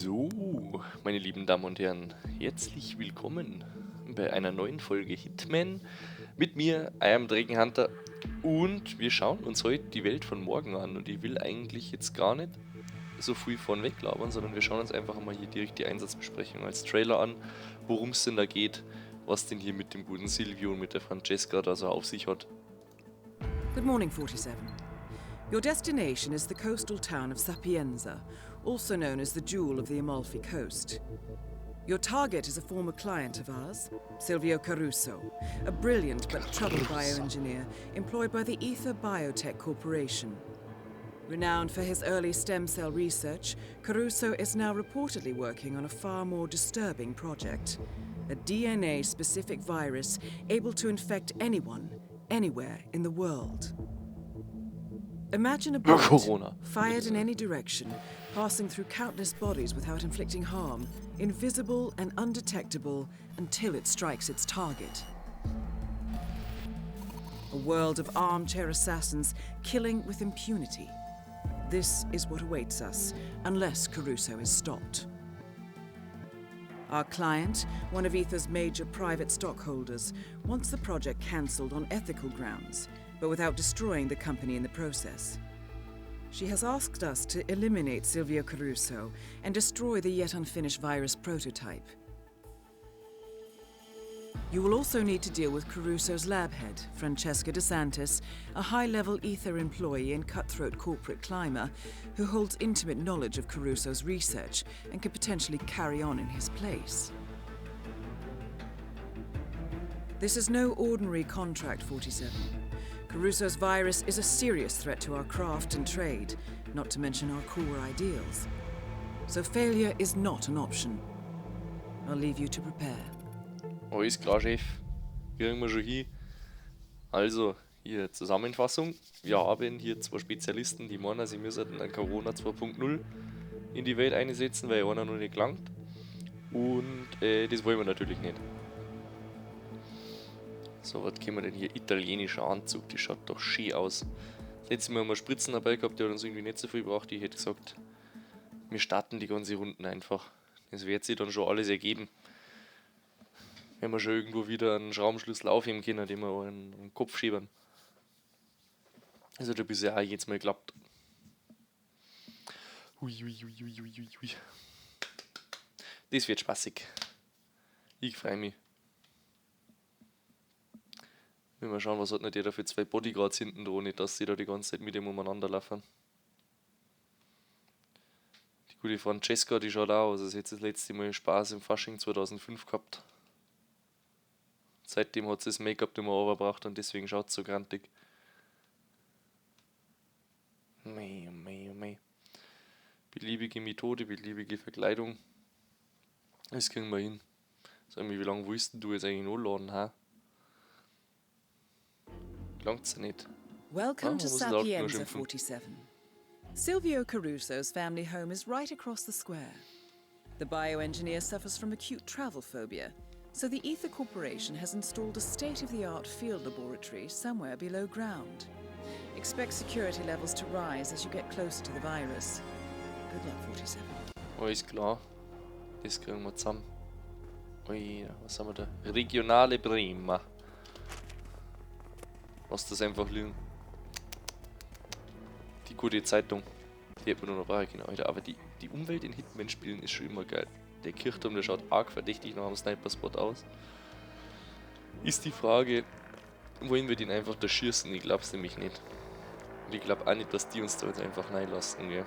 So, meine lieben Damen und Herren, herzlich willkommen bei einer neuen Folge Hitman mit mir, I am Dragon Hunter, und wir schauen uns heute die Welt von morgen an und ich will eigentlich jetzt gar nicht so viel von weglabern, sondern wir schauen uns einfach mal hier direkt die Einsatzbesprechung als Trailer an, worum es denn da geht, was denn hier mit dem guten Silvio und mit der Francesca da so auf sich hat. Good morning, 47. Your destination is the coastal town of Sapienza, also known as the Jewel of the Amalfi Coast. Your target is a former client of ours, Silvio Caruso, a brilliant but troubled bioengineer employed by the Ether Biotech Corporation. Renowned for his early stem cell research, Caruso is now reportedly working on a far more disturbing project, a DNA-specific virus able to infect anyone, anywhere in the world. Imagine a bullet Corona. fired in any direction, passing through countless bodies without inflicting harm, invisible and undetectable until it strikes its target. A world of armchair assassins killing with impunity. This is what awaits us, unless Caruso is stopped. Our client, one of Ether's major private stockholders, wants the project cancelled on ethical grounds, but without destroying the company in the process. She has asked us to eliminate Silvio Caruso and destroy the yet unfinished virus prototype. You will also need to deal with Caruso's lab head, Francesca DeSantis, a high-level Ether employee and cutthroat corporate climber who holds intimate knowledge of Caruso's research and could potentially carry on in his place. This is no ordinary contract, 47. Caruso's virus is a serious threat to our craft and trade, not to mention our core ideals. So failure is not an option. I'll leave you to prepare. Alles klar, Chef. Kriegen wir schon hin. Also, hier Zusammenfassung. Wir haben hier zwei Spezialisten, die meinen, sie müssen ein Corona 2.0 in die Welt einsetzen, weil einer noch nicht gelangt. Und das wollen wir natürlich nicht. So, was können wir denn hier? Italienischer Anzug, die schaut doch schön aus. Letztes Mal haben wir Spritzen dabei gehabt, die hat uns irgendwie nicht so viel gebracht. Ich hätte gesagt, wir starten die ganze Runden einfach. Das wird sich dann schon alles ergeben. Wenn wir schon irgendwo wieder einen Schraubenschlüssel aufheben können, den wir in den Kopf schieben. Das hat ja bisher auch jedes Mal geklappt. Hui, hui, hui, hui, hui, hui, hui. Das wird spaßig. Ich freu mich. Wenn wir schauen, was hat denn der da für zwei Bodyguards hinten dran, nicht, dass sie da die ganze Zeit mit dem umeinander laufen. Die gute Francesca, die schaut auch aus, als hätte sie das letzte Mal Spaß im Fasching 2005 gehabt. Seitdem hat sie das Make-up nicht mehr runtergebracht und deswegen schaut sie so grantig. Mei, oh mei, oh mei. Beliebige Methode, beliebige Verkleidung. Das kriegen wir hin. Sag mir, wie lange willst denn du jetzt eigentlich noch laden, ha? Langt's ja nicht. Welcome Ah, to man muss laut nur Sapienza schimpfen. 47. Silvio Caruso's family home is right across the square. The bioengineer suffers from acute travel phobia, so the Ether Corporation has installed a state-of-the-art field laboratory somewhere below ground. Expect security levels to rise as you get closer to the virus. Good luck, 47. Alles klar. Das kriegen wir zusammen. Ui, was haben wir da? Regionale Prima. Lass das einfach liegen. Die gute Zeitung. Die hätte man nur noch brauchen können, Alter. Aber die Umwelt in Hitman-Spielen ist schon immer geil. Der Kirchturm, der schaut arg verdächtig nach einem Sniper-Spot aus. Ist die Frage, wollen wir den einfach da schießen? Ich glaub's nämlich nicht. Und ich glaub auch nicht, dass die uns da jetzt einfach reinlassen, gell?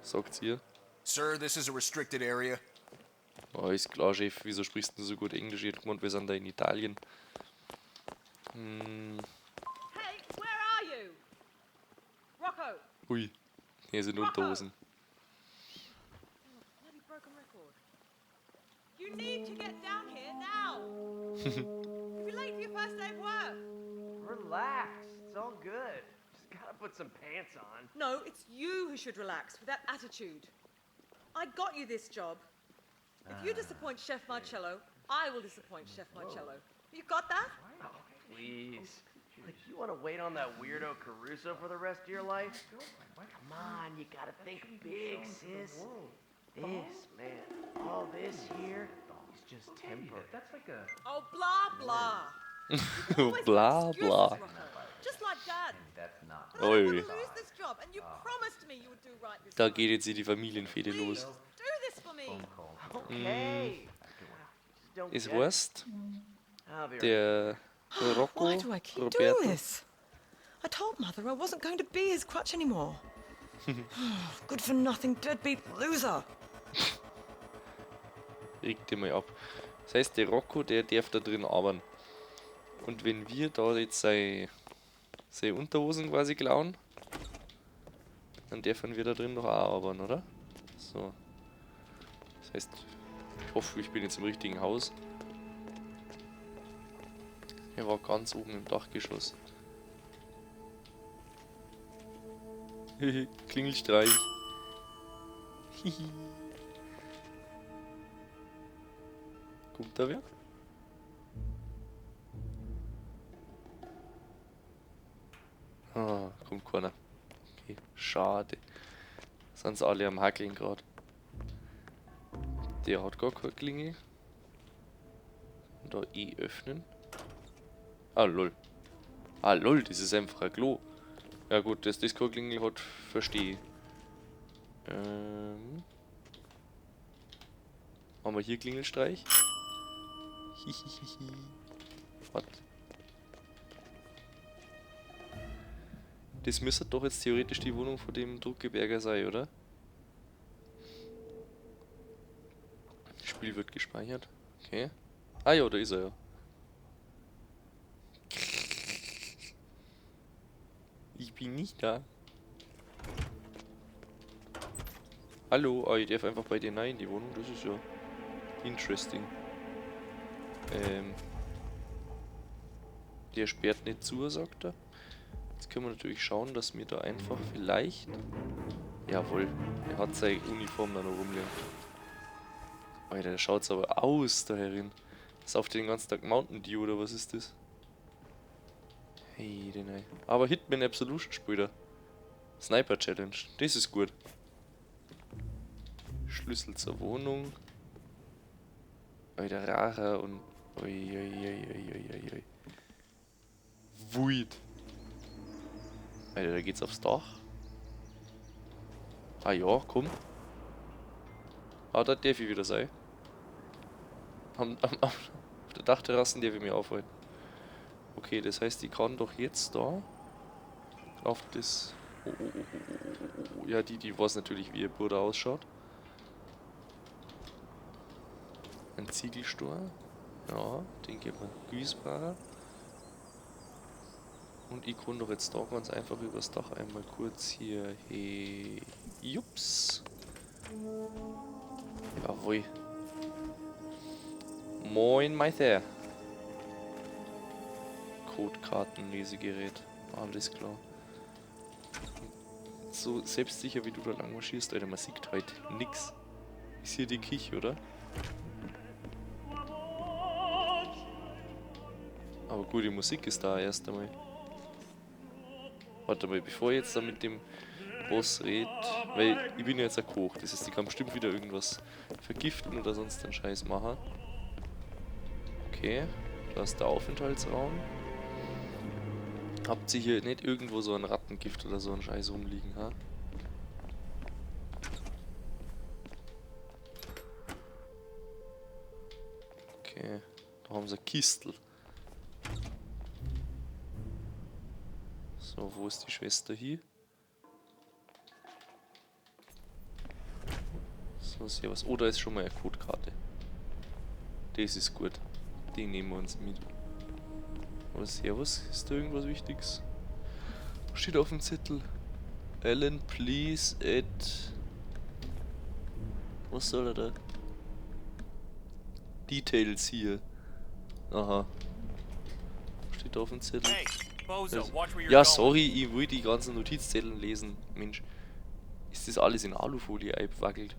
Sagt's ihr? Sir, this is a restricted area. Oh, ist klar, Chef. Wieso sprichst du so gut Englisch? Ich hätte gemeint, wir sind da in Italien. Hey, where are you? Rocco! Ui, hier sind Unterhosen. Oh, bloody broken record. You need to get down here now. You'll be late for your first day of work. Relax, it's all good. Just got to put some pants on. No, it's you who should relax with that attitude. I got you this job. If you disappoint Chef Marcello, I will disappoint Chef Marcello. You got that? Oh, please. Like, you want to wait on that weirdo Caruso for the rest of your life? Come on, you gotta think big, sis. This, man, all this here is just temporary. That's like a Oh, blah, blah. Always make Blah, excuses, blah. Rocco. Just like Dad. that's not. But I don't Oi. want to lose this job, and you promised me you would do right this Da time. geht jetzt hier die Familienfehde Please, los. do this for me. Okay. Just don't Es get it. heißt, I'll be right der Rocco Why do I keep Roberto. doing this? I told Mother I wasn't going to be his crutch anymore. Good for nothing deadbeat loser. Reg dich mal ab. Das heißt, der Rocco, der darf da drin arbeiten. Und wenn wir da jetzt seine Unterhosen quasi klauen, dann dürfen wir da drin doch auch arbeiten, oder? So. Das heißt, ich hoffe, ich bin jetzt im richtigen Haus. Er war ganz oben im Dachgeschoss. Klingelstreich. Hihi. Kommt da wer? Ah, kommt keiner. Okay, schade. Sind sie alle am Hackeln gerade. Der hat gar keine Klingel. Und da E öffnen. Ah, lol. Ah, lol, das ist einfach ein Klo. Ja gut, dass das keine Klingel hat, verstehe ich. Haben wir hier Klingelstreich? Hihihihi. What? Das müsste doch jetzt theoretisch die Wohnung von dem Druckeberger sein, oder? Das Spiel wird gespeichert. Okay. Ah ja, da ist er ja. Ich bin nicht da. Hallo, ah, ich darf einfach bei dir rein in die Wohnung, das ist ja interesting. Der sperrt nicht zu, sagt er. Jetzt können wir natürlich schauen, dass wir da einfach vielleicht... Jawohl, er hat seine Uniform da noch rumliegen. Alter, der schaut's aber aus da herin. Sauft den ganzen Tag Mountain Dew oder was ist das? Hey, den ey. Aber Hitman Absolution spielt er. Sniper Challenge, das ist gut. Schlüssel zur Wohnung. Alter, Rara und... Ui, ui, ui, ui, ui, ui, ui. Wuid. Alter, da geht's aufs Dach. Ah ja, komm. Ah, da darf ich wieder sein. Auf der Dachterrasse darf ich mich aufhalten. Okay, das heißt, ich kann doch jetzt da auf das... Oh, oh, oh, oh, oh, oh, oh, oh. Ja, die weiß natürlich, wie ihr Bruder ausschaut. Ein Ziegelstore. Ja, den geben wir Güßbarer. Und ich kann doch jetzt da ganz einfach übers Dach einmal kurz hier... Hey, jups. Jawohl. Moin, Meister. Codekartenlesegerät. Alles klar. So selbstsicher wie du da lang marschierst, Alter, man sieht halt nix. Ist hier die Küche, oder? Aber gute Musik ist da erst einmal. Warte mal, bevor ich jetzt da mit dem Boss red, weil ich bin ja jetzt ein Koch, das heißt, ich kann bestimmt wieder irgendwas vergiften oder sonst einen Scheiß machen. Okay, da ist der Aufenthaltsraum. Habt ihr hier nicht irgendwo so ein Rattengift oder so einen Scheiß rumliegen, ha? Okay, da haben sie ein Kistel. So, wo ist die Schwester hier? So, servus. Oh, da ist schon mal eine Codekarte. Das ist gut. Die nehmen wir uns mit. Oh, servus. Ist da irgendwas Wichtiges? Steht auf dem Zettel. Alan, please add... Was soll er da? Details hier. Aha. Steht da auf dem Zettel. Hey, Bozo, watch where you're Ja, going. sorry, ich will die ganzen Notizzettel lesen. Mensch, ist das alles in Alufolie eingewackelt?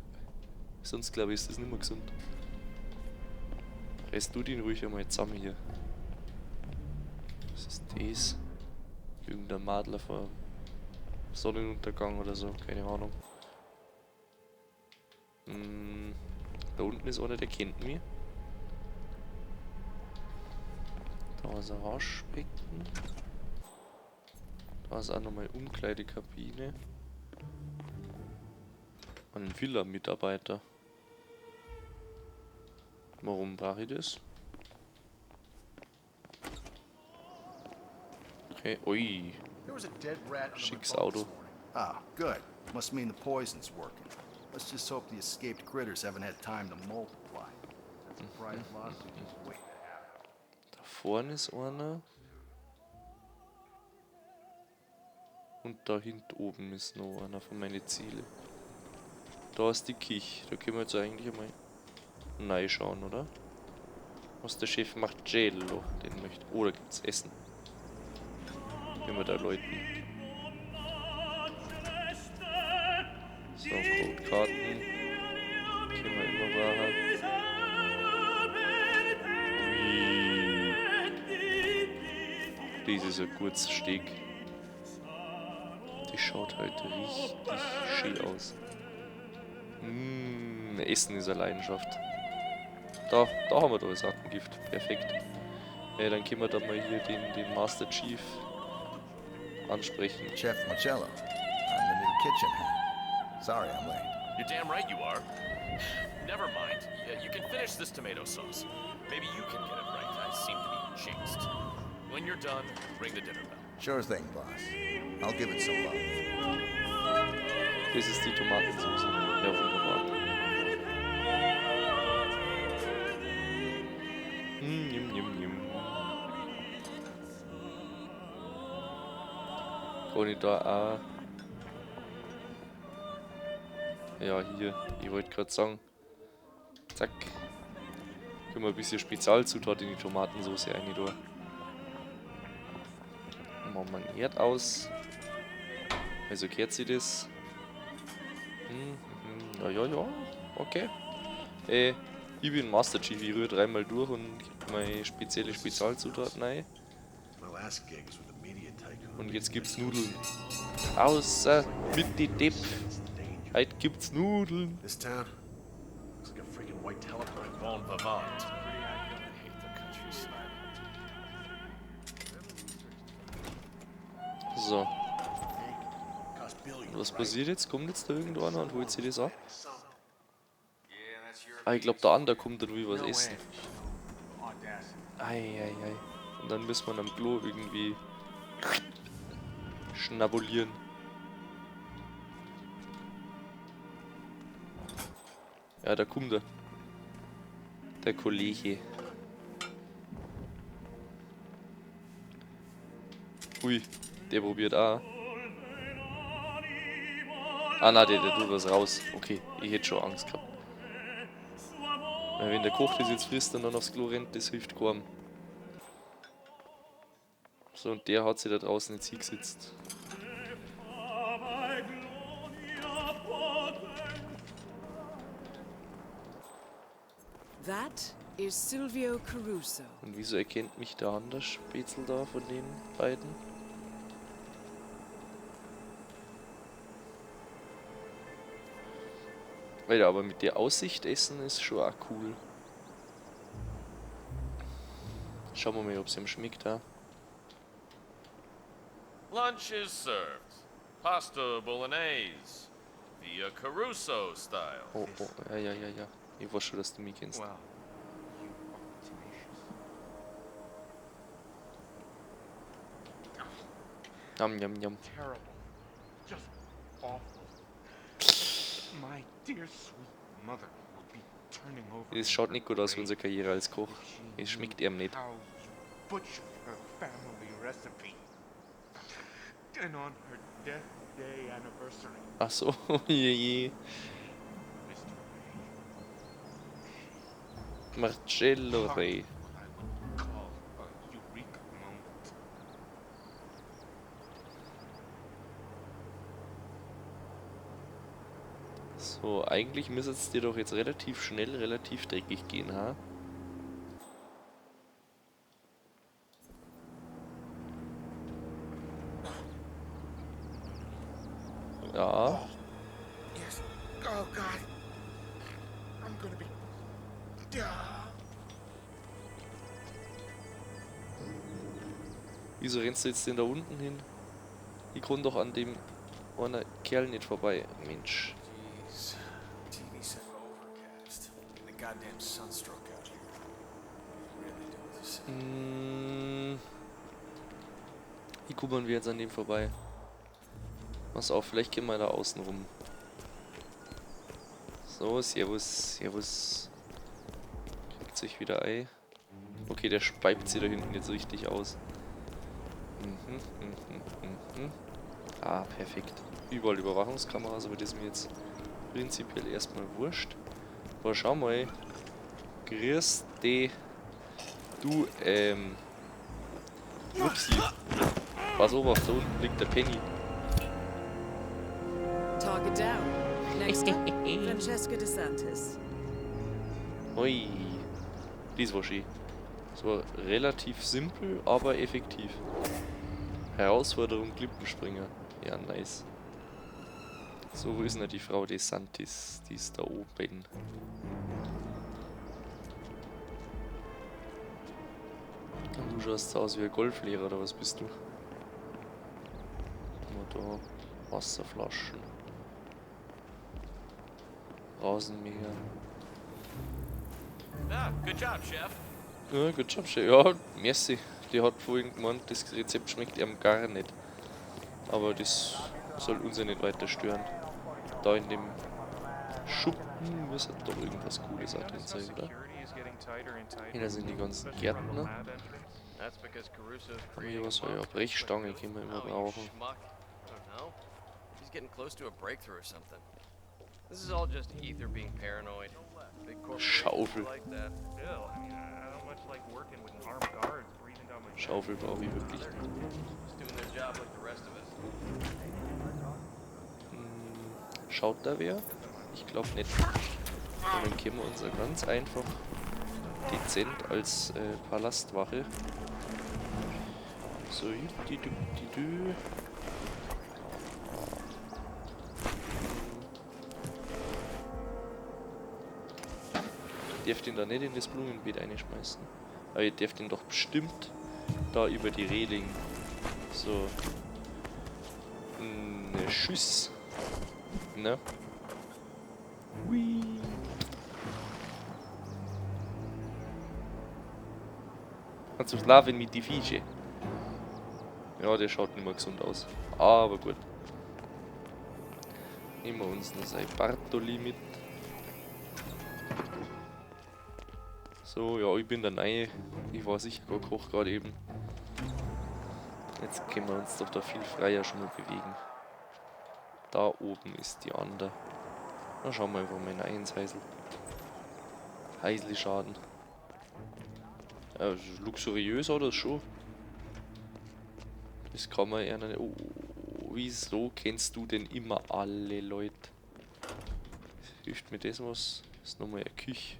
Sonst glaube ich, ist das nicht mehr gesund. Reiß du den ruhig einmal zusammen hier. Was ist das? Irgendein Madler vor Sonnenuntergang oder so, keine Ahnung. Da unten ist einer, der kennt mich. Da ist ein Waschbecken. Da ist auch nochmal Umkleidekabine. Ein Villa-Mitarbeiter. Warum brauche ich das? Okay, ui. There was a dead rat under my Schickes boat Auto. this morning. Ah, good. Must mean the poison's working. Let's just hope the escaped critters haven't had time to multiply. That surprise lawsuit is waiting to happen. Da vorne ist einer. Und da hinten oben ist noch einer von meinen Zielen. Da ist die Küche. Da können wir jetzt eigentlich einmal reinschauen, oder? Was der Chef macht, Marcello, den möchte. Oh, da gibt's Essen. Können wir da läuten. So, Codekarten. Können wir immer brauchen. Ui. Das ist ein gutes Steak. Die schaut heute richtig schön aus. Essen ist eine Leidenschaft. Da haben wir da das Rattengift. Perfekt. Dann können wir da mal hier den Master Chief ansprechen. Chef Marcello, I'm the new kitchen hand. Sorry I'm late. You're damn right you are. Never mind. Yeah, you can finish this tomato sauce. Maybe you can get it right. I seem to be jinxed. When you're done, ring the dinner bell. Sure thing, boss. I'll give it some love. Das ist die Tomatensauce. Ja, wunderbar. Njum, njum, njum. Kann ich da auch... Ja, hier. Ich wollte grad sagen. Zack. Können wir ein bisschen Spezialzutat in die Tomatensauce rein tun. Machen wir einen Herd aus. Also kehrt sie das. Ja, ja, ja. Okay. Ich bin Master Chief. Ich rühre dreimal durch und gebe meine spezielle Spezialzutat rein. Und jetzt gibt's Nudeln. Außer mit die Depp. Heute gibt's Nudeln. This town looks like a freaking white telegram. Bon vivant. I hate the countryside. So. Und was passiert jetzt? Kommt jetzt da irgendeiner und holt sich das ab? Ah, ich glaub, der andere kommt dann will was essen. Ei, ei, ei. Und dann müssen wir am Klo irgendwie schnabulieren. Ja, da kommt er. Der Kollege. Ui, der probiert auch. Ah, nein, der tut was raus. Okay, ich hätte schon Angst gehabt. Weil wenn der Koch das jetzt frisst und dann aufs Klo rennt, das hilft kaum. So, und der hat sich da draußen jetzt hingesetzt. That is Silvio Caruso. Und wieso erkennt mich der andere Spätzl da von den beiden? Alter, aber mit der Aussicht essen ist schon auch cool. Schauen wir mal, ob's ihm schmeckt, ha? Lunch is served. Pasta Bolognese. Via Caruso style. Oh, oh, ja, ja, ja, ja. Ich weiß schon, dass du mich kennst. Well, you are tenacious. Njam, njam, njam. Terrible. Just awful. My dear sweet mother would be turning over Es schaut nicht gut aus für unsere Karriere als Koch. Es schmeckt ihm nicht. How you butchered her family recipe. And on her death day anniversary. Ach so, je, je. Mister Ray. Marcello Ray. I would call a eureka moment. So, eigentlich müsste es dir doch jetzt relativ schnell, relativ dreckig gehen, ha? Ja. Oh, yes. Oh God. I'm gonna be. Wieso rennst du jetzt denn da unten hin? Ich komm doch an dem einer Kerl nicht vorbei. Mensch. Jeez. TV said overcast. And the goddamn sunstroke out here. Really do with this. Wie kommen wir jetzt an dem vorbei? Pass auf, vielleicht gehen wir da außen rum. So, servus, servus. Kriegt sich wieder Ei. Okay, der speibt sie da hinten jetzt richtig aus. Ah, perfekt. Überall Überwachungskameras, aber das ist mir jetzt prinzipiell erstmal wurscht. Aber schau mal. Grüß dich. Du, Upsi. Pass auf, da unten liegt der Penny. Target down. Next up, Francesca DeSantis. Ui. Das war schön. Das war relativ simpel, aber effektiv. Herausforderung Klippenspringer. Ja, nice. So, wo ist denn die Frau DeSantis? Die ist da oben. Und du schaust so aus wie ein Golflehrer, oder was bist du? Mal da. Wasserflaschen. Rasenmäher. Ah, good job, Chef. Ja, good job, Chef. Ja, merci. Die hat vorhin gemeint, das Rezept schmeckt ihm gar nicht. Aber das soll uns ja nicht weiter stören. Da in dem Schuppen muss doch irgendwas Cooles auch drin sein, oder? Hier, da sind die ganzen Gärtner. Haben wir hier was? Ja, Brechstange können wir immer brauchen. He's getting close to a breakthrough or something. This is all just Ether being paranoid. Big corporations Schaufel. like that. Still, I mean, I don't much like working with armed guards breathing down my neck. Schaufel brauche ich wirklich nicht. Just doing their job like the rest of us. Schaut da wer? Ich glaub nicht. Und dann können wir uns ja ganz einfach dezent als Palastwache. So, juppdi-duppdi-dü. Ich darf den da nicht in das Blumenbeet einschmeißen. Aber ich darf den doch bestimmt da über die Reling. So. Ne Tschüss. Ne? Hui. Kannst du schlafen mit die Fische? Ja, der schaut nicht mehr gesund aus. Aber gut. Nehmen wir uns noch sein Bartoli mit. So, ja, ich bin der Neue. Ich war sicher gar Koch gerade eben. Jetzt können wir uns doch da viel freier schon mal bewegen. Da oben ist die andere. Na, schauen wir einfach mal rein ins Häusl. Häusli-Schaden. Ja, das ist luxuriös oder schon? Das kann man ja nicht. Oh, wieso kennst du denn immer alle Leute? Hilft mir das was? Das ist nochmal eine Küche.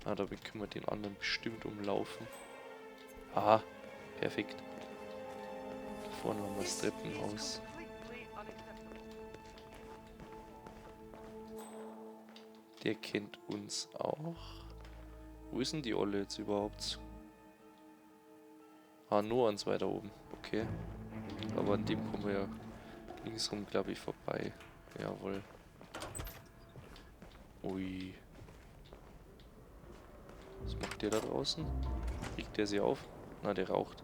Ah, da können wir den anderen bestimmt umlaufen. Aha, perfekt. Da vorne haben wir das Treppenhaus. Der kennt uns auch. Wo ist denn die Olle jetzt überhaupt? Ah, nur eins weiter oben. Okay. Aber an dem kommen wir ja linksrum, glaub ich, vorbei. Jawohl. Ui. Was macht der da draußen? Regt der sie auf? Na, der raucht.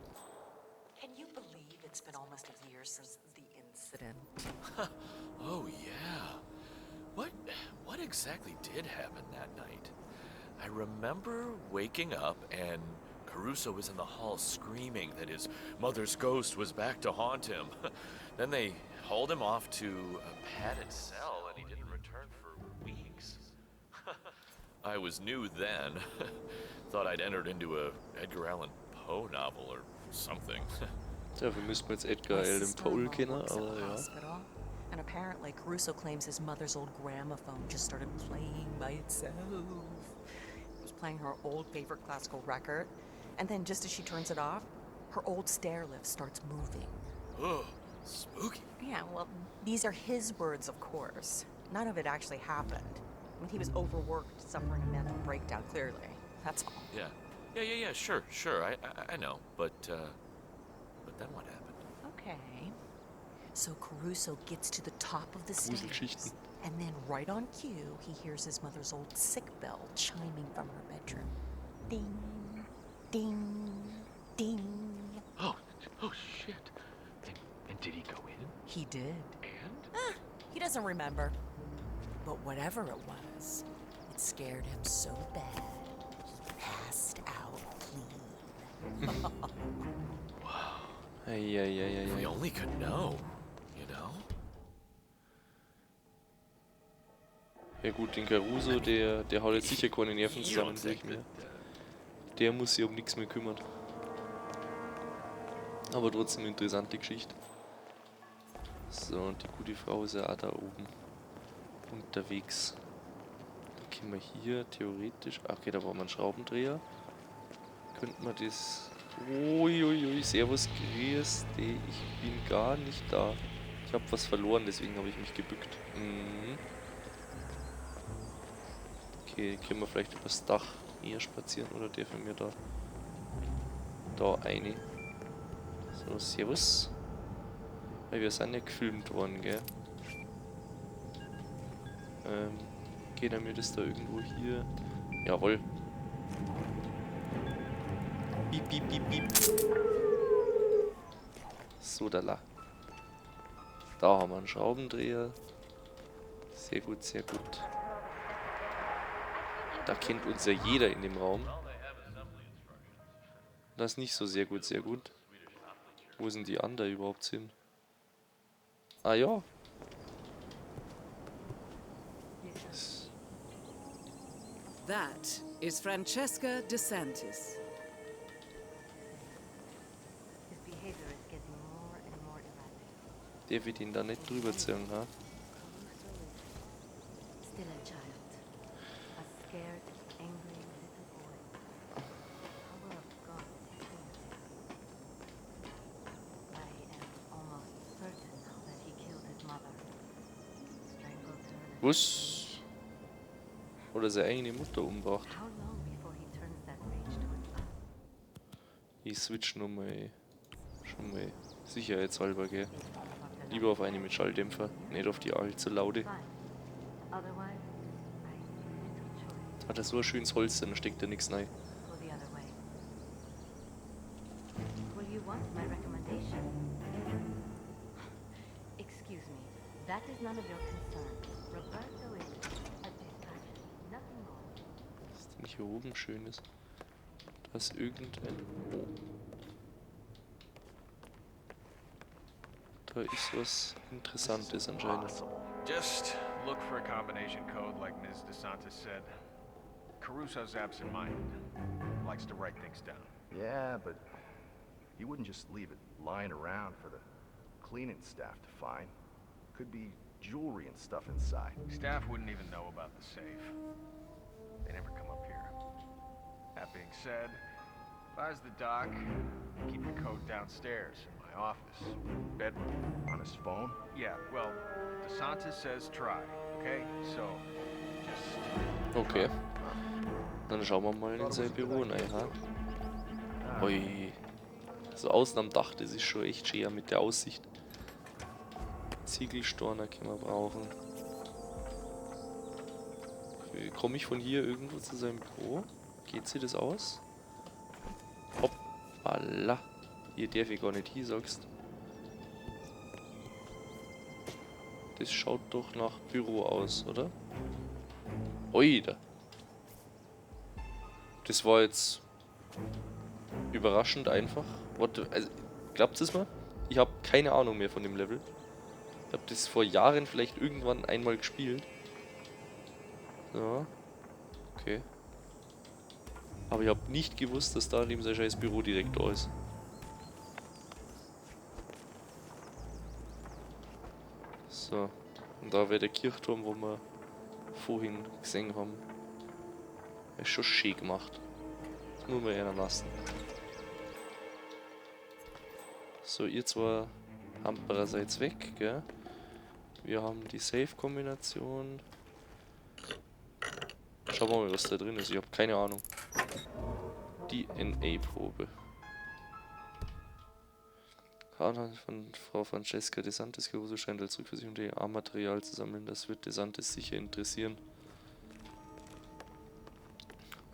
Can you believe it's been almost a year since the incident? Oh yeah. What exactly did happen that night? I remember waking up and Caruso was in the hall screaming that his mother's ghost was back to haunt him. Then they hauled him off to a padded cell and he didn't return for weeks. I was new then. Thought I'd entered into a Edgar Allan Poe novel or something. Dafür müssten wir jetzt Edgar My Allan sister-in-law Poe kennen, works at aber the ja. hospital, and apparently Caruso claims his mother's old gramophone just started playing by itself. It was playing her old favorite classical record, and then just as she turns it off, her old stair lift starts moving. Oh, Spooky. Yeah, well, these are his words, of course. None of it actually happened. I mean, he was overworked, suffering a mental breakdown, clearly. That's all. Yeah. Yeah, sure. I know. But then what happened? Okay. So Caruso gets to the top of the stairs. Gruselgeschichten. And then, right on cue, he hears his mother's old sick bell chiming from her bedroom. Ding, ding, ding. Oh, shit. And did he go in? He did. And? He doesn't remember. But whatever it was, it scared him so bad, he passed out clean. Wow. Eieieiei. If we only could know, you know? Ja gut, den Caruso, der hat jetzt sicher keine Nervenzusammenbrüche mehr. Der muss sich um nichts mehr kümmern. Aber trotzdem interessante Geschichte. So, und die gute Frau ist ja auch da oben unterwegs. Da können wir hier theoretisch... Okay, da brauchen wir einen Schraubendreher. Könnten wir das... Uiuiui, servus, grüß dich. Ich bin gar nicht da. Ich hab was verloren, deswegen habe ich mich gebückt. Mhm. Okay, können wir vielleicht übers Dach eher spazieren oder dürfen wir da eine? So, servus. Weil wir sind ja gefilmt worden, gell? Geht er mir das da irgendwo hier? Jawohl. Piep, piep, piep, piep. So, da la. Da haben wir einen Schraubendreher. Sehr gut, sehr gut. Da kennt uns ja jeder in dem Raum. Das ist nicht so sehr gut, sehr gut. Wo sind die anderen überhaupt hin? Ah ja. That is Francesca DeSantis. His behavior is getting more and more erratic. Der wird ihn da nicht drüber ziehen, ha? Still a child. A scared, angry little boy. The power of God is in him. I am almost certain now that he killed his mother. Strangled her. Was? Oder seine eigene Mutter umgebracht. How long before he turns that rage towards us? Ich switch nur mal schon mal sicherheitshalber, gell? Lieber auf eine mit Schalldämpfer, nicht auf die allzu laude. Hat er so ein schönes Holz, dann steckt da nichts rein. Go the other way. Will you want my recommendation? Excuse me, that is none of your concern. Roberto is a distraction, nothing more. Was ist denn hier oben Schönes? Da ist irgendein... Oh. Da ist was Interessantes anscheinend. Just look for a combination code like Ms. DeSantis said. Caruso's absent-minded. Likes to write things down. Yeah, but he wouldn't just leave it lying around for the cleaning staff to find. Could be jewelry and stuff inside. Staff wouldn't even know about the safe. They never come up here. That being said, if I was the doc, I'd keep the code downstairs in my office, bedroom. On his phone? Yeah, well, DeSantis says try, okay? So, just... Okay. Dann schauen wir mal in sein Büro rein, ha? Ui. So außen am Dach, das ist schon echt schwer mit der Aussicht. Ziegelsteine können wir brauchen. Komme ich von hier irgendwo zu seinem Büro? Geht sich das aus? Hoppala. Hier darf ich gar nicht hin, sagst. Das schaut doch nach Büro aus, oder? Oida. Das war jetzt überraschend einfach. What the, also, glaubt es mir? Ich hab keine Ahnung mehr von dem Level. Ich hab das vor Jahren vielleicht irgendwann einmal gespielt. Ja. Okay. Aber ich hab nicht gewusst, dass da neben sein scheiß Büro direkt da ist. So. Und da wäre der Kirchturm, wo wir vorhin gesehen haben. Ist schon schön gemacht. Das muss man einer lassen. So, ihr zwei Hampererseits weg, gell? Wir haben die Safe-Kombination. Schauen wir mal, was da drin ist. Ich habe keine Ahnung. DNA-Probe. Anhand von Frau Francesca De Santis Caruso scheint als Rückversicherung DNA-Material zu sammeln. Das wird De Santis sicher interessieren.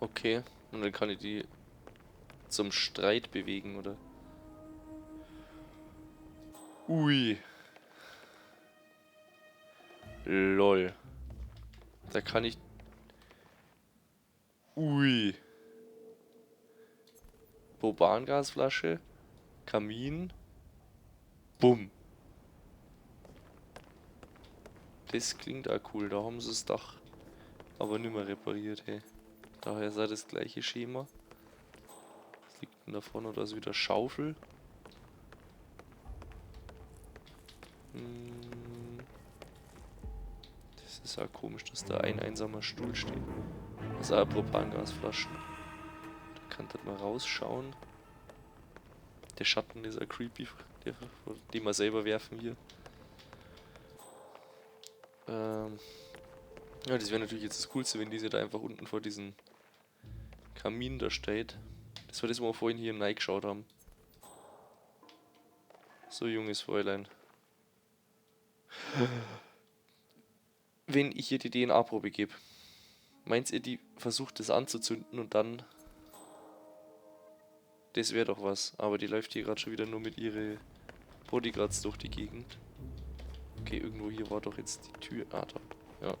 Okay, und dann kann ich die zum Streit bewegen, oder? Ui. Lol. Da kann ich... Ui. Propangasflasche. Kamin. Bumm. Das klingt auch cool. Da haben sie das Dach aber nicht mehr repariert, hey. Daher ist auch das gleiche Schema. Was liegt denn da vorne? Da ist wieder Schaufel. Das ist auch komisch, dass da ein einsamer Stuhl steht. Das ist auch Propangasflaschen. Da kann man mal rausschauen. Der Schatten ist auch creepy, den wir selber werfen hier. Ja, das wäre natürlich jetzt das Coolste, wenn diese da einfach unten vor diesem Kamin da steht. Das war das, wo wir vorhin hier reingeschaut haben. So, junges Fräulein. Wenn ich ihr die DNA-Probe gebe, meint ihr, die versucht das anzuzünden und dann... Das wäre doch was. Aber die läuft hier gerade schon wieder nur mit ihre Bodyguards durch die Gegend. Okay, irgendwo hier war doch jetzt die Tür. Ah, da. Ja.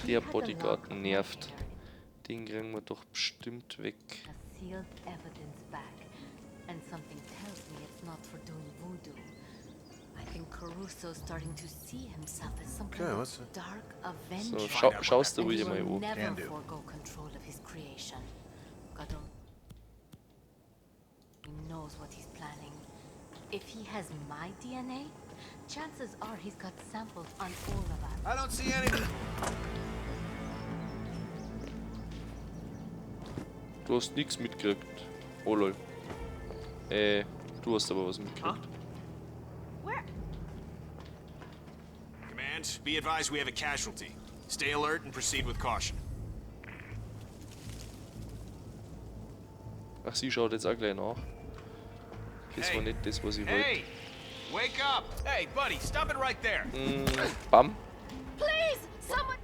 Der Bodyguard nervt. Den kriegen wir doch bestimmt weg. So, schaust du ruhig mal an. If he has my DNA, chances are he's got samples on all of us. I don't see anything. Du hast nichts mitgekriegt. Oh lol. Du hast aber was mitgekriegt. Where? Command, be advised we have a casualty. Stay alert and proceed with caution. Ach, sie schaut jetzt auch gleich nach. Das war nicht das, was ich wollte. Hey, wake up! Hey, buddy, stop it right there. Bam. Please, someone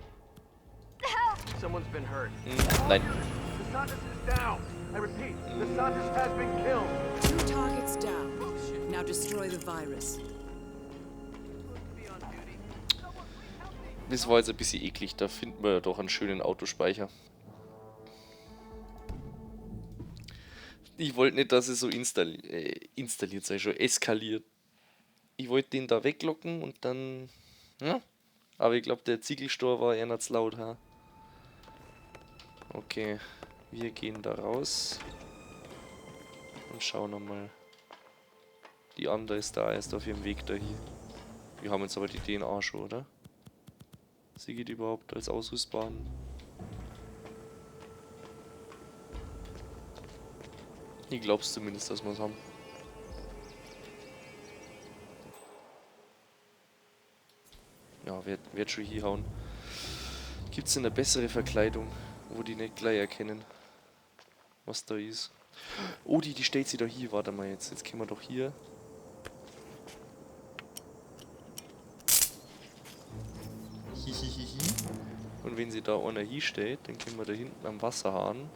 help. Someone's been hurt. Nein. DeSantis is down. I repeat, DeSantis has been killed. 2 targets down. Now destroy the virus. Das war jetzt ein bisschen eklig. Da finden wir ja doch einen schönen Autospeicher. Ich wollte nicht, dass es so installiert sei, schon eskaliert. Ich wollte den da weglocken und dann... Ja? Aber ich glaub, der Ziegelstor war eher zu laut. Ha? Okay, wir gehen da raus. Und schauen nochmal. Die andere ist da erst auf ihrem Weg dahin. Wir haben jetzt aber die DNA schon, oder? Sie geht überhaupt als ausrüstbar an. Ich glaub's zumindest, dass wir's haben. Ja, wird schon hier hauen. Gibt's denn eine bessere Verkleidung, wo die nicht gleich erkennen, was da ist? Oh, die stellt sich da hier. Warte mal jetzt. Jetzt können wir doch hier. Hihihihi. Und wenn sie da einer hier steht, dann können wir da hinten am Wasserhahn.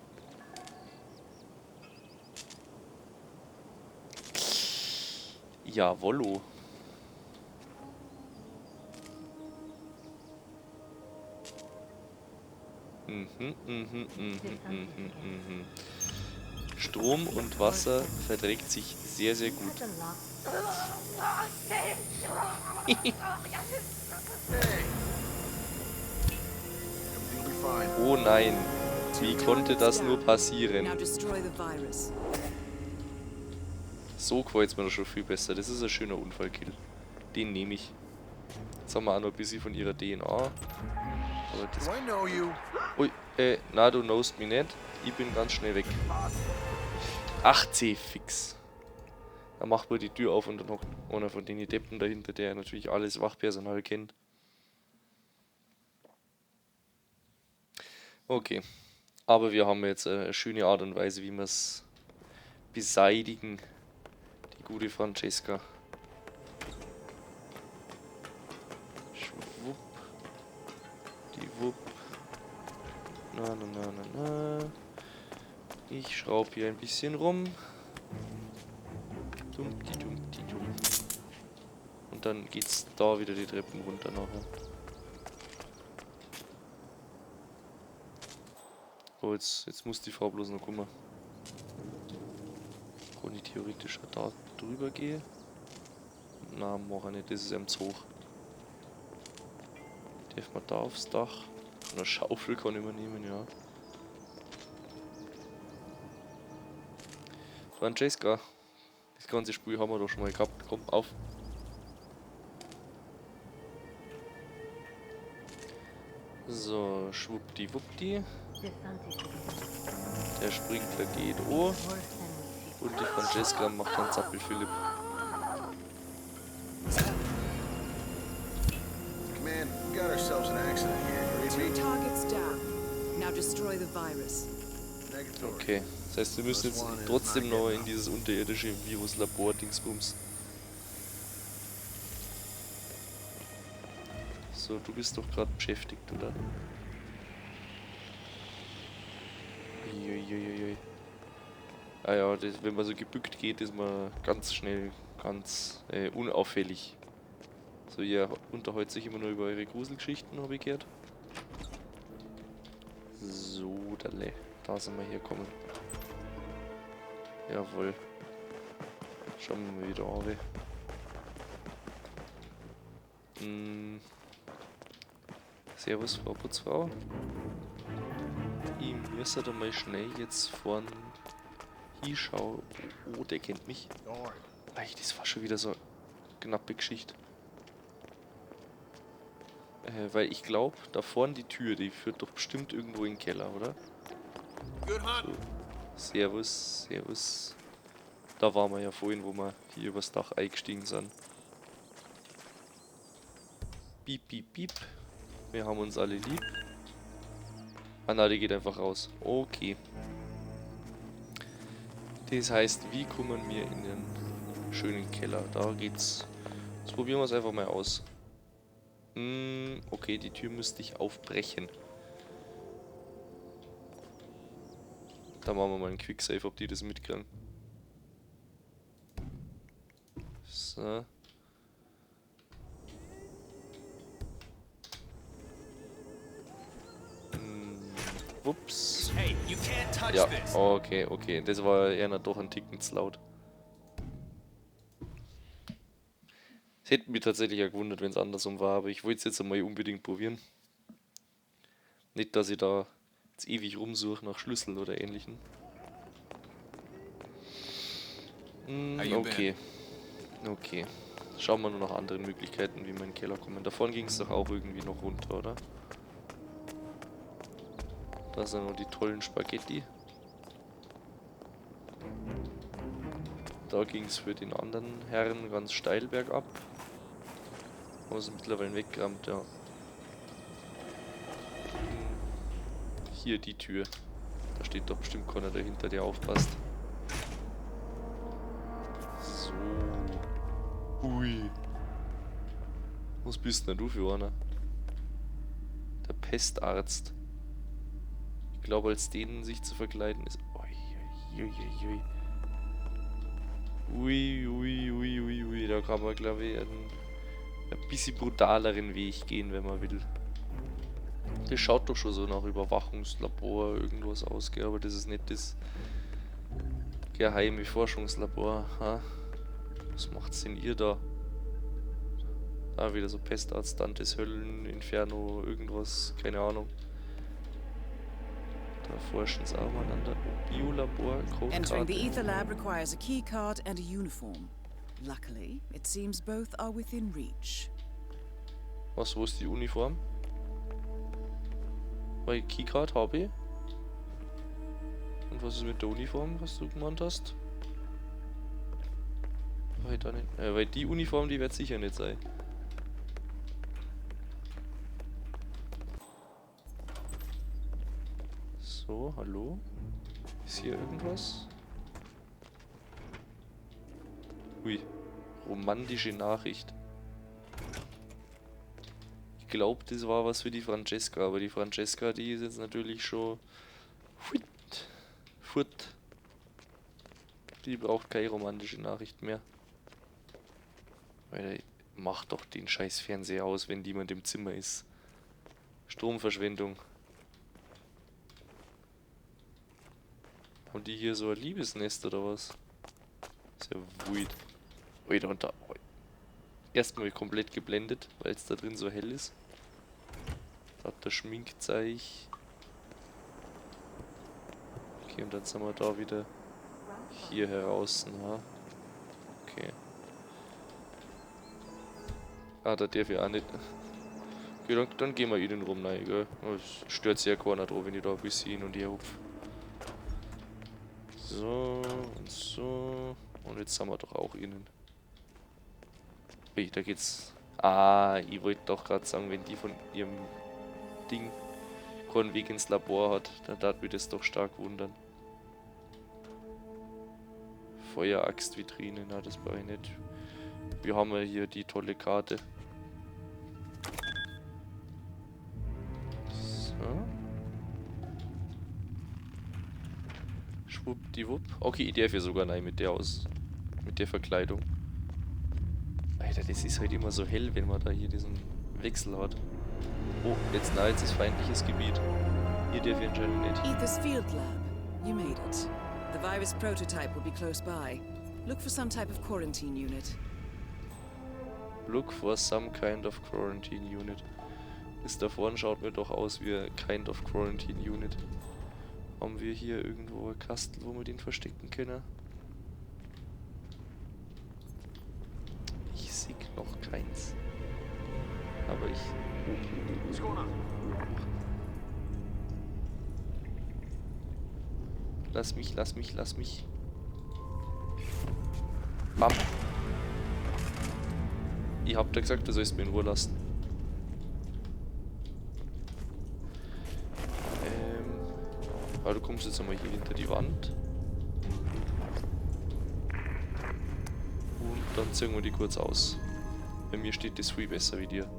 Jawollo. Strom und Wasser verträgt sich sehr, sehr gut. Oh nein, wie konnte das nur passieren? So gefällt's mir doch schon viel besser. Das ist ein schöner Unfallkill. Den nehme ich. Jetzt haben wir auch noch ein bisschen von ihrer DNA. Aber das Do I know you? Ui, na, du knowst mich nicht. Ich bin ganz schnell weg. Ach, C, fix. Da macht man die Tür auf und dann hockt einer von den Deppen dahinter, der natürlich alles Wachpersonal kennt. Okay. Aber wir haben jetzt eine schöne Art und Weise, wie wir es beseitigen. Die gute Francesca. Schwupp. Die Wupp. Na, na, na, na, na. Ich schraube hier ein bisschen rum. Dumpti, dumpti, dum. Und dann geht's da wieder die Treppen runter nachher. Oh, jetzt muss die Frau bloß noch kommen. Kann ich theoretisch auch da drüber gehen? Na, mach ich nicht, das ist ihm zu hoch. Darf man da aufs Dach? Eine Schaufel kann ich übernehmen, ja. Francesca, das ganze Spiel haben wir doch schon mal gehabt. Komm, auf. So, schwuppdiwuppdi. Der Sprinkler geht oh. Und die Francesca macht dann Zappel-Philipp. Command, we got ourselves an accident here. Two targets down. Now destroy the virus. Okay, das heißt, wir müssen jetzt trotzdem noch in dieses unterirdische Viruslabor-Dingsbums. So, du bist doch gerade beschäftigt, oder? Uiuiuiui. Ah ja, das, wenn man so gebückt geht, ist man ganz schnell, ganz unauffällig. So, ihr unterhält sich immer nur über eure Gruselgeschichten, hab ich gehört. So, dalle. Da sind wir hier gekommen. Jawohl. Schauen wir mal wieder runter. Servus, Frau Putzfrau. Ich müsste da mal schnell jetzt vorn hinschauen. Oh, der kennt mich. Ey, das war schon wieder so eine knappe Geschichte. Weil ich glaub, da vorn die Tür, die führt doch bestimmt irgendwo in den Keller, oder? So. Servus, servus. Da waren wir ja vorhin, wo wir hier übers Dach eingestiegen sind. Piep, piep, piep. Wir haben uns alle lieb. Ah nein, die geht einfach raus. Okay. Das heißt, wie kommen wir in den schönen Keller? Da geht's. Das probieren wir es einfach mal aus. Okay, die Tür müsste ich aufbrechen. Da machen wir mal einen Quicksave, ob die das mitkriegen. So. Ups. Hey, you can't touch Ja, this. okay, okay. Das war eher noch doch ein Ticken zu laut. Es hätte mich tatsächlich auch gewundert, wenn's andersrum war, aber ich wollte es jetzt einmal unbedingt probieren. Nicht, dass ich da jetzt ewig rumsuche nach Schlüsseln oder ähnlichem. How you been? Okay. Okay. Schauen wir nur nach anderen Möglichkeiten, wie wir in den Keller kommen. Davon ging's doch auch irgendwie noch runter, oder? Da sind noch die tollen Spaghetti. Da ging's für den anderen Herrn ganz steil bergab. Haben sie mittlerweile weggerammt, ja. Hier die Tür. Da steht doch bestimmt keiner dahinter, der aufpasst. So. Ui. Was bist denn du für einer? Der Pestarzt. Ich glaube, als denen sich zu verkleiden ist... Ui, ui, ui, ui. Ui, ui, ui, ui, ui. Da kann man, glaube ich, einen bisschen brutaleren Weg gehen, wenn man will. Das schaut doch schon so nach Überwachungslabor irgendwas aus, gell? Aber das ist nicht das geheime Forschungslabor. Ha? Was macht's denn ihr da? Da wieder so Pestarzt, Dantes Höllen, Inferno, irgendwas, keine Ahnung. Da forschen sie auch miteinander. Biolabor, Codekarte. Entering the Ether Lab requires a keycard and a uniform. Luckily, it seems both are within reach. Was, wo ist die Uniform? Weil Keycard habe ich. Und was ist mit der Uniform, was du gemeint hast? Weil da nicht, weil die Uniform, die wird sicher nicht sein. So, hallo? Ist hier irgendwas? Ui, romantische Nachricht. Ich glaub, das war was für die Francesca, aber die Francesca, die ist jetzt natürlich schon furt. Die braucht keine romantische Nachricht mehr. Alter, mach doch den scheiß Fernseher aus, wenn niemand im Zimmer ist. Stromverschwendung. Haben die hier so ein Liebesnest oder was? Ist ja weird. Alter, und da. Erstmal komplett geblendet, weil es da drin so hell ist. Da hat der Schminkzeug. Okay, und dann sind wir da wieder hier heraus. Na? Okay. Ah, da darf ich auch nicht. Okay, dann gehen wir innen rum, nein, gell? Es stört sich ja keiner drauf, wenn ich da ein bisschen hin und her hupf. So und so. Und jetzt sind wir doch auch innen. Ui, da geht's. Ah, ich wollte doch grad sagen, wenn die von ihrem Ding keinen Weg ins Labor hat, dann darf mich das doch stark wundern. Feueraxt-Vitrine, na, das brauche ich nicht. Wir haben ja hier die tolle Karte. So. Schwuppdiwupp. Okay, ich darf ja sogar nein mit der aus. Mit der Verkleidung. Alter, das ist halt immer so hell, wenn man da hier diesen Wechsel hat. Oh, jetzt, nein, jetzt ist feindliches Gebiet. Hier darf ich anscheinend nicht. Aether's Field Lab. You made it. The virus prototype will be close by. Look for some type of quarantine unit. Look for some kind of quarantine unit. Das da vorne schaut mir doch aus wie ein kind of quarantine unit. Haben wir hier irgendwo einen Kastel, wo wir den verstecken können? Ich sehe noch keins. Aber ich... Oh. Lass mich, lass mich, lass mich. Bam. Ich hab dir gesagt, du sollst mich in Ruhe lassen. Aber du kommst jetzt einmal hier hinter die Wand. Und dann ziehen wir die kurz aus. Bei mir steht das viel besser wie dir.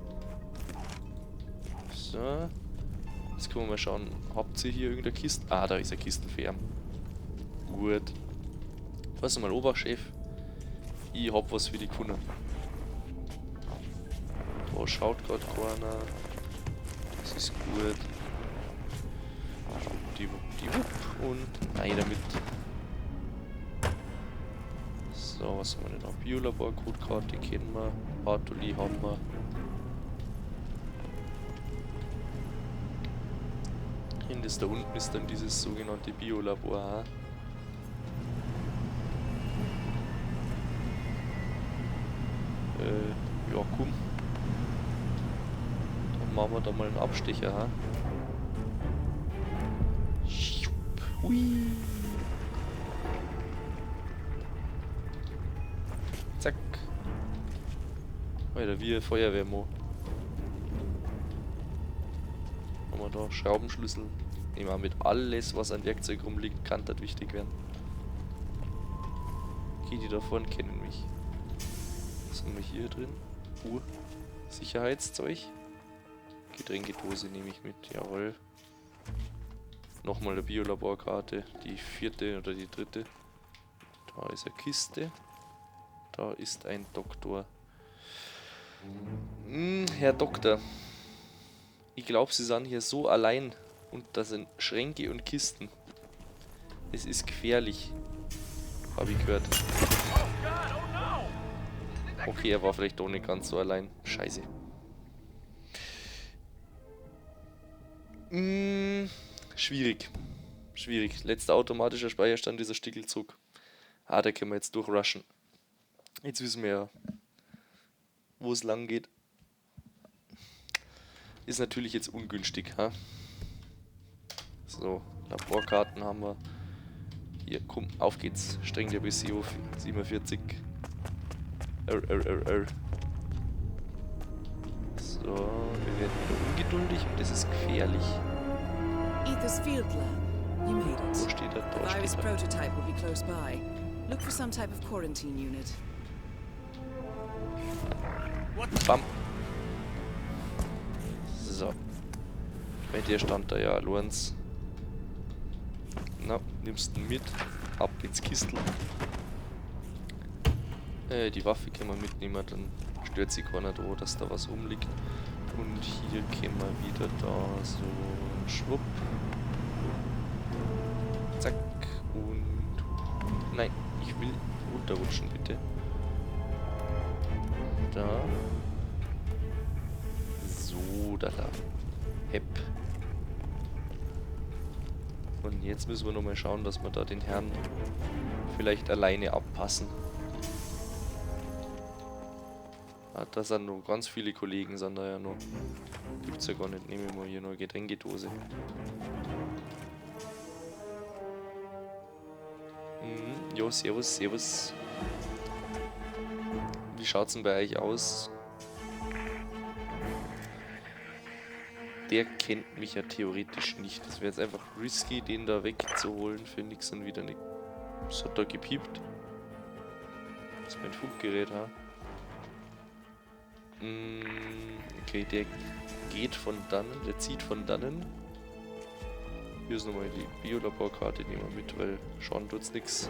So. Jetzt können wir mal schauen, habt ihr hier irgendeine Kiste? Ah, da ist eine Kiste für ihn. Gut. Pass mal, Oberchef. Ich hab was für die Kunden. Da schaut grad keiner. Das ist gut. Schwuppdiwuppdiwupp. Und rein damit. So, was haben wir denn noch? Biolabor-Codekarte kennen wir. Bartoli haben wir. Und das da unten ist dann dieses sogenannte Biolabor. Ha? Ja, komm. Dann machen wir da mal einen Abstecher. Ha? Hui. Zack. Alter, wie ein Feuerwehrmo. Haben wir da Schraubenschlüssel. Nehmen wir mit alles, was an Werkzeug rumliegt, kann das wichtig werden. Okay, die da vorne kennen mich. Was haben wir hier drin? Sicherheitszeug. Getränkedose nehme ich mit, jawohl. Nochmal eine Biolaborkarte, die vierte oder die dritte. Da ist eine Kiste. Da ist ein Doktor. Herr Doktor. Ich glaub, Sie sind hier so allein. Und da sind Schränke und Kisten. Es ist gefährlich. Hab ich gehört. Okay, er war vielleicht doch nicht ganz so allein. Scheiße. Schwierig. Schwierig. Letzter automatischer Speicherstand dieser Stickelzug. Ah, da können wir jetzt durchrushen. Jetzt wissen wir ja, wo es lang geht. Ist natürlich jetzt ungünstig, ha? So, Laborkarten haben wir. Hier, komm, auf geht's. Streng dir bis CO 47. R, R, R, R. So, wir werden wieder ungeduldig und das ist gefährlich. Aether's Field Lab. You made it. Wo steht er? Da The virus steht er. prototype will be close by. Look for some type of quarantine unit. Bam. So. Bei der stand da ja Lorenz. Na, nimmst du mit. Ab ins Kistel. Die Waffe können wir mitnehmen, dann stört sich keiner da, dass da was rumliegt. Und hier können wir wieder da so schwupp. Zack. Und... Nein, ich will runterrutschen, bitte. Da. So, da, da. Hepp. Und jetzt müssen wir nochmal schauen, dass wir da den Herrn vielleicht alleine abpassen. Ah, da sind noch ganz viele Kollegen, sind da ja noch. Gibt's ja gar nicht. Nehmen wir mal hier noch eine Getränkedose. Jo, servus, servus. Wie schaut's denn bei euch aus? Der kennt mich ja theoretisch nicht. Das wäre jetzt einfach risky, den da wegzuholen für nix und wieder nix. Was hat da gepiept? Das ist mein Funkgerät, ha? Okay, der geht von dannen, der zieht von dannen. Hier ist nochmal die Biolaborkarte, nehmen wir mit, weil schauen tut's nix.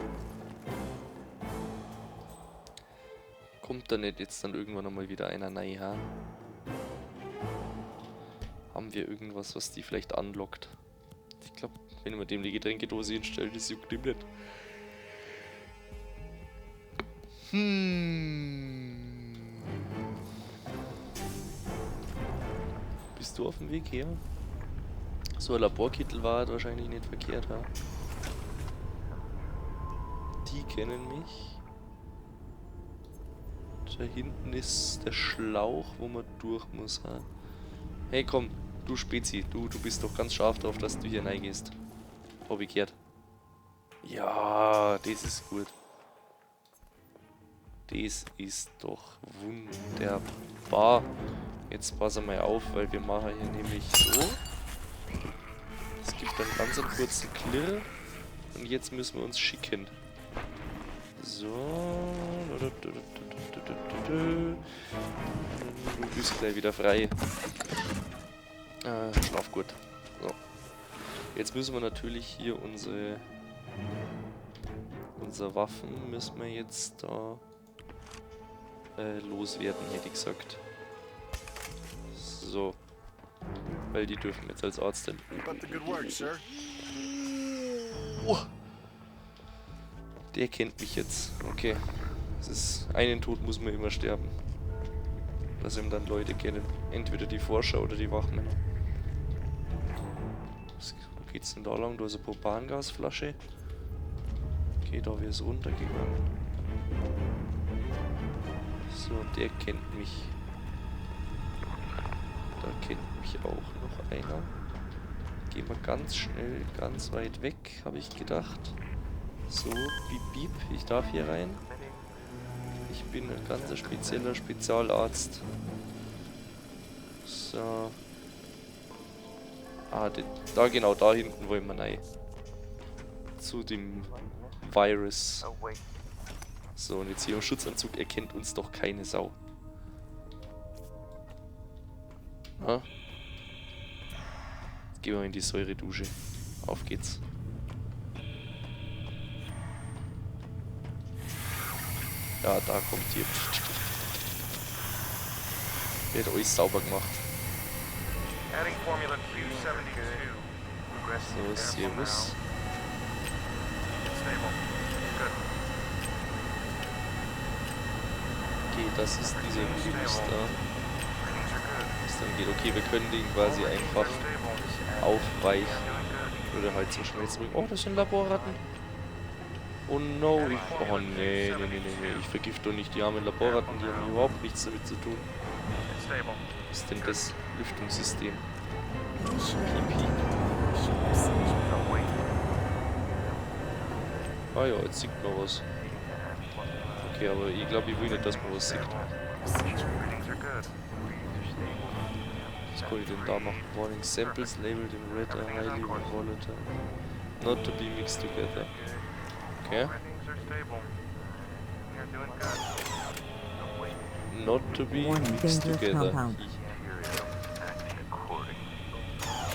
Kommt da nicht jetzt dann irgendwann nochmal wieder einer rein, ha? Haben wir irgendwas, was die vielleicht anlockt? Ich glaub, wenn man dem die Getränkedose hinstellt, das juckt ihm nicht. Bist du auf dem Weg her? So ein Laborkittel war halt wahrscheinlich nicht verkehrt, ha? Die kennen mich. Da hinten ist der Schlauch, wo man durch muss, ha? Hey, komm, du Spezi, du bist doch ganz scharf drauf, dass du hier reingehst. Hab ich gehört. Ja, das ist gut. Das ist doch wunderbar. Jetzt pass mal auf, weil wir machen hier nämlich so. Es gibt dann ganz einen kurzen Klirr. Und jetzt müssen wir uns schicken. So. Du bist gleich wieder frei. Schlaf gut. So. Jetzt müssen wir natürlich hier unsere Waffen müssen wir jetzt da loswerden, hätte ich gesagt. So. Weil die dürfen jetzt als Arzt denn. Keep up the good work, sir. Oh. Der kennt mich jetzt. Okay. Es ist, einen Tod muss man immer sterben. Dass ihm dann Leute kennen. Entweder die Forscher oder die Wachmänner. Wo geht's denn da lang? Da ist eine Propangasflasche. Okay, da wäre es runtergegangen. So, der kennt mich. Da kennt mich auch noch einer. Gehen wir ganz schnell, ganz weit weg, habe ich gedacht. So, piep, piep, ich darf hier rein. Ich bin ein ganz spezieller Spezialarzt. So. Ah, da genau, da hinten wollen wir rein. Zu dem Virus. So, und jetzt hier im Schutzanzug erkennt uns doch keine Sau. Ha? Jetzt gehen wir in die Säuredusche. Auf geht's. Ja, da kommt hier. Der hat alles sauber gemacht. So, servus. Okay, das ist dieser Virus da. Was dann geht. Okay, wir können den quasi einfach aufweichen. Oder halt so schnell zurück. Oh, das sind Laborratten. Oh no, ich, oh nee, nee, nee, nee, nee, ich vergifte doch nicht die armen Laborratten, die haben überhaupt nichts damit zu tun. Was ist denn das Lüftungssystem? Piep, piep. Ah ja, jetzt sieht man was. Okay, aber ich glaube, ich will nicht, dass man was sieht. Was kann ich denn da machen? Warning samples labeled in red are highly volatile. Not to be mixed together. Okay. Not to be mixed together.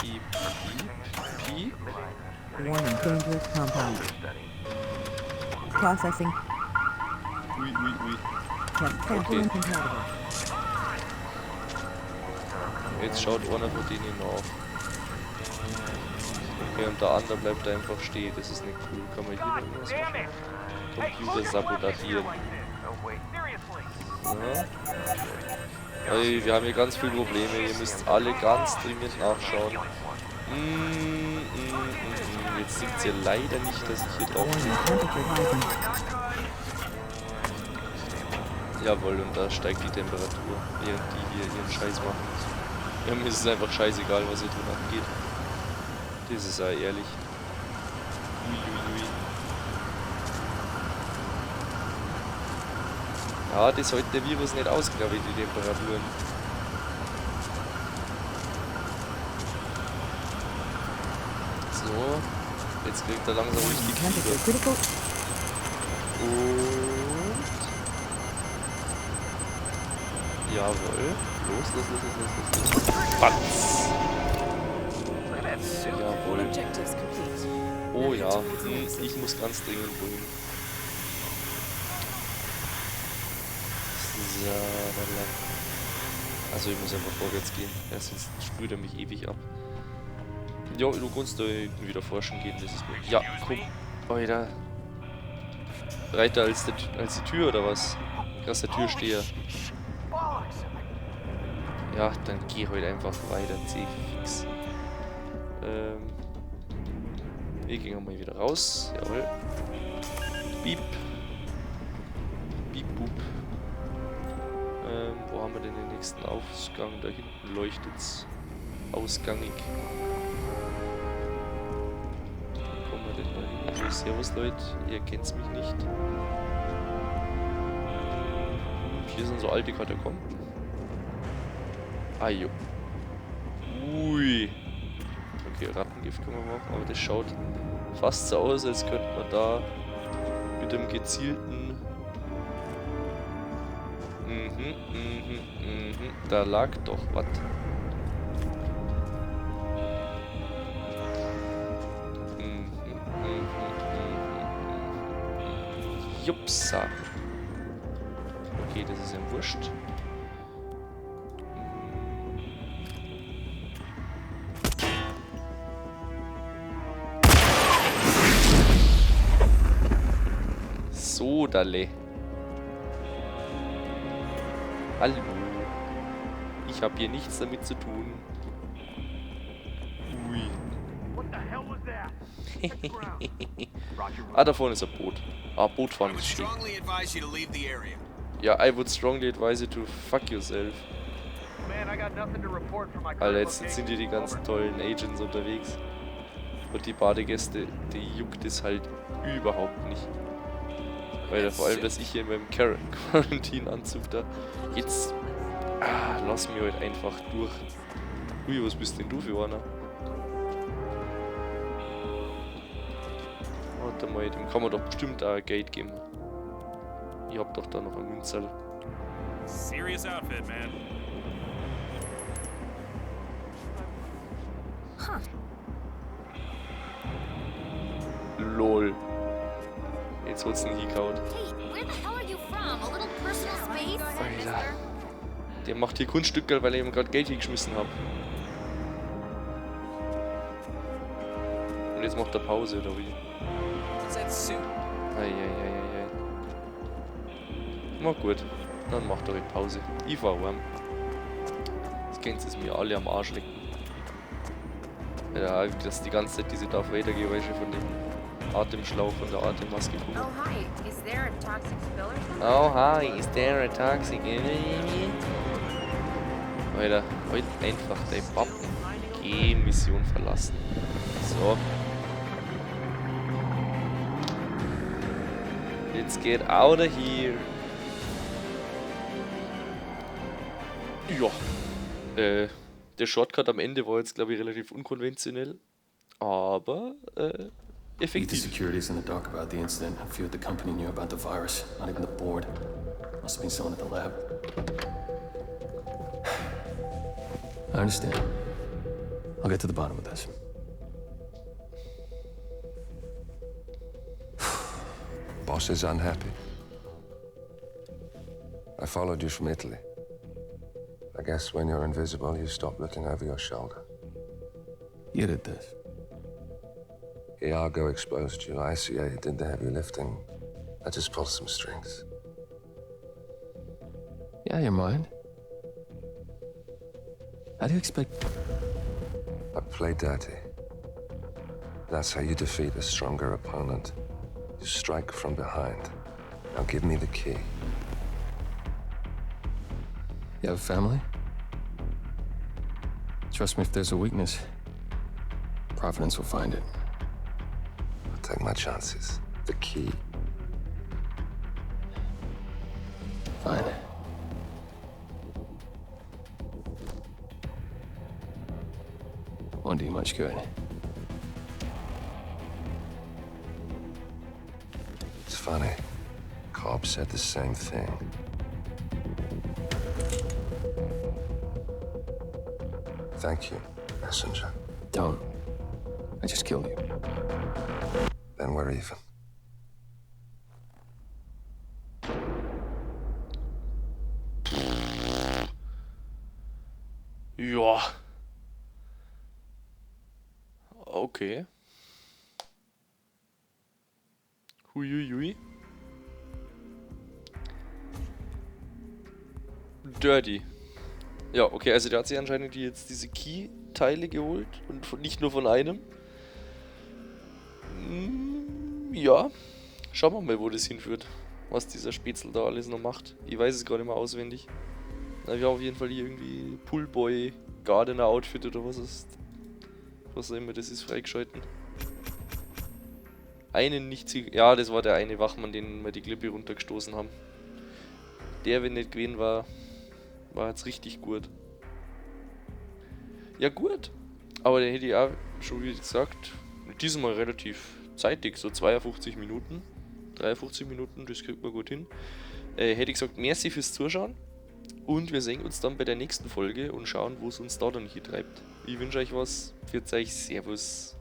Piep, piep, piep. Warning, dangerous compound. Processing. Ui, ui, ui. Okay. Jetzt schaut einer von denen nach. Okay, und der andere bleibt einfach stehen. Das ist nicht cool. Kann man hier noch irgendwas machen? Computer sabotieren. Ja. Ey, wir haben hier ganz viele Probleme. Ihr müsst alle ganz dringend nachschauen. Jetzt sieht ihr leider nicht, dass ich hier drauf bin. Jawohl, und da steigt die Temperatur, während die hier ihren Scheiß machen. Ja, mir ist es einfach scheißegal, was hier drin abgeht. Das ist ja ehrlich. Uiuiui. Ja, das hält der Virus nicht aus, glaube ich, die Temperaturen. So, jetzt kriegt er langsam richtig Fieber. Und... Jawohl. Los, los, los, los, los, los. Batz! Jawohl. Oh ja, ich muss ganz dringend wohin. So, also ich muss einfach vorwärts gehen, ja, sonst sprüht er mich ewig ab. Ja, du kannst da hinten wieder forschen gehen, das ist mir... Ja, komm, Alter. Breiter als die Tür, oder was? Krasser Türsteher. Ja, dann geh heute einfach weiter, zieh fix. Wir gehen mal wieder raus. Jawohl. Piep. Piep, boop. Wo haben wir denn den nächsten Ausgang? Da hinten leuchtet's. Ausgangig. Wo kommen wir denn da hin? So, servus Leute, ihr kennt's mich nicht. Hier sind so alte Katakomben. Ah jo. Ui. Okay, Rattengift können wir machen, aber das schaut fast so aus, als könnte man da mit dem gezielten... Da lag doch was. Jupsa. Okay, das ist ja wurscht. So, Dalle. Hallo. Ich habe hier nichts damit zu tun. Ui. Ah, da vorne ist ein Boot. Ah, Boot fahren ist schön. Ja, I would strongly advise you to fuck yourself. Alter, jetzt sind hier die ganzen tollen Agents unterwegs. Und die Badegäste, die juckt es halt überhaupt nicht. Weil vor allem, dass ich hier in meinem Quarantine-Anzug da... Jetzt... Ah, lass mich heute einfach durch. Ui, was bist denn du für einer? Warte mal, dem kann man doch bestimmt auch Geld geben. Ich hab doch da noch ein Münzerl. Serious outfit, man. Huh. Lol. Jetzt holt's ihn hingehauen. Alter. Der macht hier Kunststücke, weil ich ihm gerade Geld hingeschmissen habe. Und jetzt macht er Pause, oder wie? Eieieiei. Na gut, dann macht er halt Pause. Ich fahr heim. Jetzt könnt ihr es mir alle am Arsch lecken. Ja, dass die ganze Zeit diese Darth Vader Geräusche von dem Atemschlauch und der Atemmaske kommen. Oh hi, is there a toxic spill or something? Oh hi, is there a toxic? Alter, heute einfach dein Pappen. Geh, Mission verlassen. So. Let's get out of here. Ja. Der Shortcut am Ende war jetzt, glaube ich, relativ unkonventionell, aber The effektiv. security's in the dark about the incident. A few at the company knew about the virus. Not even the board. Must have been someone at the lab. I understand. I'll get to the bottom of this. Boss is unhappy. I followed you from Italy. I guess when you're invisible, you stop looking over your shoulder. You did this. Iago exposed you. ICA did the heavy lifting. I just pulled some strings. Yeah, your mind. How do you expect? I play dirty. That's how you defeat a stronger opponent. You strike from behind. Now give me the key. You have a family? Trust me, if there's a weakness, Providence will find it. I'll take my chances. The key. Fine. Won't do you much good. It's funny. Cobb said the same thing. Thank you, messenger. Don't. I just killed you. Then we're even. Ja. Okay. Huiuiui. Dirty. Ja, okay, also der hat sich anscheinend jetzt diese Key-Teile geholt und nicht nur von einem. Ja, schauen wir mal, wo das hinführt. Was dieser Spätzl da alles noch macht. Ich weiß es gar nicht mehr auswendig. Na, wir haben auf jeden Fall hier irgendwie Poolboy Gardener Outfit oder was ist. Was auch immer das ist, freigeschalten. Einen nicht sie. Ja, das war der eine Wachmann, den wir die Klippe runtergestoßen haben. Der, wenn nicht gewesen war, war jetzt richtig gut. Ja, gut. Aber den hätte ich auch schon, wie gesagt, diesmal relativ zeitig, so 52 Minuten. 53 Minuten, das kriegt man gut hin. Hätte ich gesagt, merci fürs Zuschauen. Und wir sehen uns dann bei der nächsten Folge und schauen, wo es uns da dann hier treibt. Ich wünsche euch was. Für euch. Servus.